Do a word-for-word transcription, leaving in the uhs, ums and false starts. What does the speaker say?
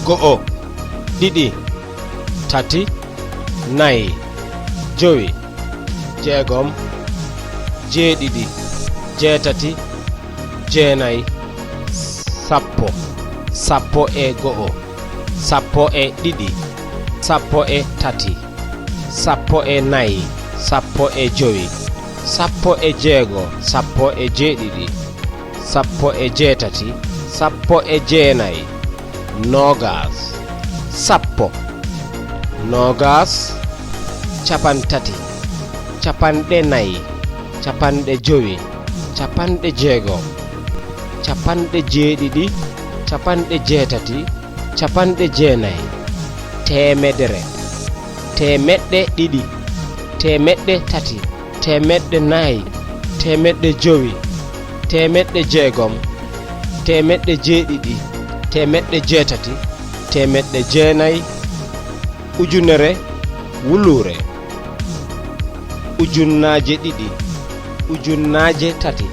Go'o, ɗiɗi, tati, nayi, jowi, jeegom, jeeɗiɗi, jeetati, jeenayi, sappo. Sappo e go'o, sappo e ɗiɗi, sappo e tati, sappo e nayi, sappo e jowi, sappo e jeego, sappo e jeeɗiɗi, sappo e jeetati, sappo e jeenayi, noogaas, sappo, noogaas, capantati, capanɗe nayi, capanɗe jowi, capanɗe jeego, capanɗe jeeɗiɗi, capanɗe jeetati, capanɗe jeenayi, teemedere, teemeɗɗe ɗiɗi, teemeɗɗe tati, teemeɗɗe nayi, teemeɗɗe jowi, teemeɗɗe jeegom, teemeɗɗe jeeɗiɗi, teemeɗɗe jeetati, teemeɗɗe jeenayi, ujunere, wuluure, ujunnaaje ɗiɗi, ujunnaaje tati,